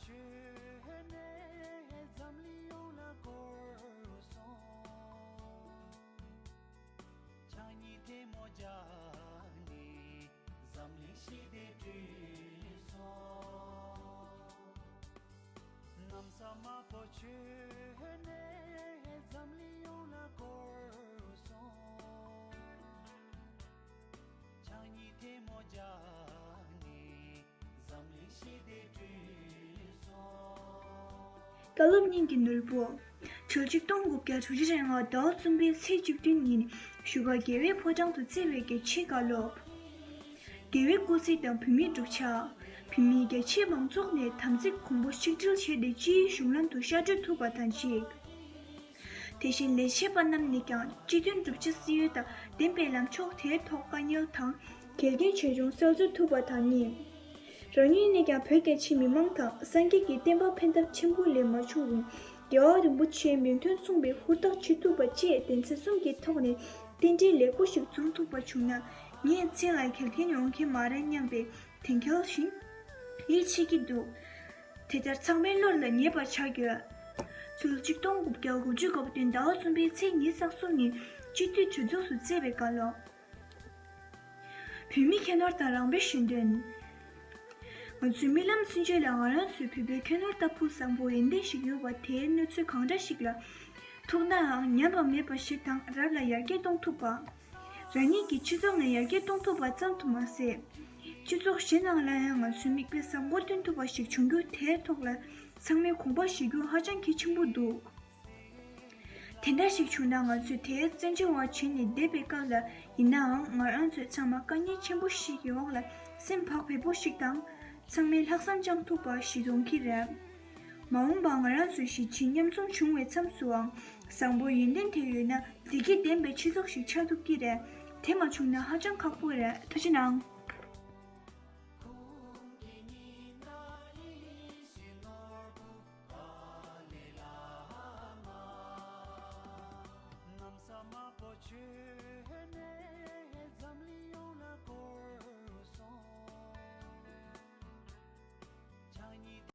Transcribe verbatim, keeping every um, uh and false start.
ཆོས་ནས་འཛམ་གླིང་ཡོངས་ལ་བསྐོར་སོང་། ཕྱག་གཉིས་ཐལ་མོ་སྦྱར་ནས་འཛམ་གླིང་ཞི་བདེ་བསྐྲུན་སོང་། གནམ་ས་དམར་པོ་ཆོས་ནས་འཛམ་གླིང་ཡོངས་ལ་བསྐོར་སོང་། ཕྱག་གཉིས་ཐལ་མོ་སྦྱར་ནས་འཛམ་གླིང་ཞི་བདེ་བསྐྲུན་སོང་། བཀའ་སློབ་སྙིང་གི་ནོར་བུ། ཕྱི་ལོ་ཆིག་སྟོང་དགུ་བརྒྱ་དྲུག་ཅུ་རེ་ལྔ་ཟླ་བ་གསུམ་པའི་ཚེས་བཅུ་བདུན་ཉིན་བཞུགས་སྒར་རྒྱལ་བའི་ཕོ་བྲང་དུ་བསྩལ་བའི་གལ་ཆེའི་བཀའ་སློབ། རྒྱལ་བའི་སྐུ་ཚེ་དང་བོད་མིའི་བསྒྲུབ་བྱ། བོད་མིའི་རྒྱ་ཆེའི་མང་ཚོགས་ནས་དམ་ཚིག་གོང་བུ་གཅིག་སྒྲིལ་བྱས་ཏེ་སྤྱིའི་གཞུང་ལམ་དུ་ཤར་བགྲོད་ཐུབ་པ་དང་གཅིག་དེ་བཞིན་ལས་བྱེད་པ་རྣམས་ནས་ཀྱང་སྤྱི་དོན་བསྒྲུབ་བྱ་སྲིད་ཡོལ་དང་ལྡན་པའི་ལམ་ཕྱོགས་དེའི་ཐོག་དཀའ་ངལ་དང་འགལ་རྐྱེན་ཆེ་ཆུང་སེལ་འཛུལ་ཐུབ་པ་དང་གཉིས། རང་ཉིད་ནས་ཀྱང་བོད་རྒྱ་ཆེའི་མི་མང་དང་སངས་རྒྱས་ཀྱི་བསྟན་པ་ཕན་ཐབས་ཆེན་པོ་ལས་མ་བྱུང་རུང་རྒྱལ་བ་རིན་པོ་ཆེའི་མིང་དོན་མཚུངས་པའི་ཧུར་ཐག་བྱེད་ཐུབ་པ་བཅས་སྡེ་ཚན་གསུམ་གྱི་ཐོག་ནས་རྟེན་འབྲེལ་ལེགས་པོ་ཞིག་འཛོམས་ཐུབ་པ་བྱུང་ན་ངས་མཚན་ལ་འགལ་རྐྱེན་ཡོང་གི་མ་རེད་སྙམ་པའི་དེང་སྐལ་བཞིན་ཡིད་ཆེས་ཀྱི་འདུག་དེ་ལྟར་ཚང་མའི་བློར་ལ་ངེས་པར་བྱ་དགོས། ཕྱི་ལོ་ཆིག་སྟོང་དགུ་བརྒྱ་དགུ་བཅུ་གོ་བདུན་ཟླ་བ་གསུམ་པའི་ཚེས་ཉི་ཤུ་རྩ་གསུམ་ཉིན་སྤྱི་འཐུས་གྲོས་ཚོགས་སུ་བསྩལ་བའི་བཀའ་སློབ། བོད་མི་ཁྱད་ནོར་དང་རང་དཔེ་ཞུ་འདོན། ང་ཚོའི་རྨི་ལམ་ཚུན་ཆད་ལ་ང་རང་ཚོའི་བོད་པའི་ཁྱད་ནོར་ལྟ་བུ་བཟང་པོ་ཡོན་ཏན་ཞིག་ཡོད་པ་དེའི་གནས་ཚུལ་གང་འདྲ་ཞིག་ལ་ཐུག་ནའང་ཉམས་པ་མེད་པ་ཞིག་དང་རབ་ལ་ཡར་རྒྱས་གཏོང་ཐུབ་པ། རང་ཉིད་ཀྱི་སྤྱི་ཚོགས་ནས་ཡར་རྒྱས་གཏོང་ཐུབ་པ་ཙམ་དུ་མ་ཟད། སྤྱི་ཚོགས་གཞན་ནང་ལ་ཡང་ང་ཚོའི་མིག་དཔེ་བཟང་པོ་སྟོན་ཐུབ་པ་ཞིག་བྱུང་རྒྱུ་དེའི་ཐོག་ལ་ཚང་མས་དགོངས་པ་བཞེས་རྒྱུ་ཧ་ཅང་གལ་ཆེན་པོ་འདུག་དེ་འདྲ་ཞིག་བྱུང་ན་ང་ཚོས་དེའི་བཙན་བྱོལ་བ་བྱས་ནས་བསྡད་པའི་སྐབས་ལ་ཡིན་ནའང་ང་རང་ཚོས་ཚང་མ་དཀའ་ངལ་ཆེན་པོ་ཞིག་གི་འོག་ལ་སེམས་བག་ཕེབས་པོ་ཞིག་དང་ཚང་མས་ལྷག་བསམ་བཅངས་ཐུབ་པ་ཞིག་ཡོང་གི་རེད། མ་འོངས་པ་ང་རང་ཚོའི་གཞིས་བྱེས་མཉམ་འཛོམས་བྱུང་བའི་མཚམས་སུའང་བཟང་པོ་ཡོན་ཏན་དེ་ཡོད་ན་བདེ་སྐྱིད་ལྡན་པའི་སྤྱི་ཚོགས་ཤིག་ཆགས་ཐུབ་ཀྱི་རེད། དེ་མ་བྱུང་ན་ཧ་ཅང་ཁག་པོ་རེད། ཐུགས་རྗེ་གནང་།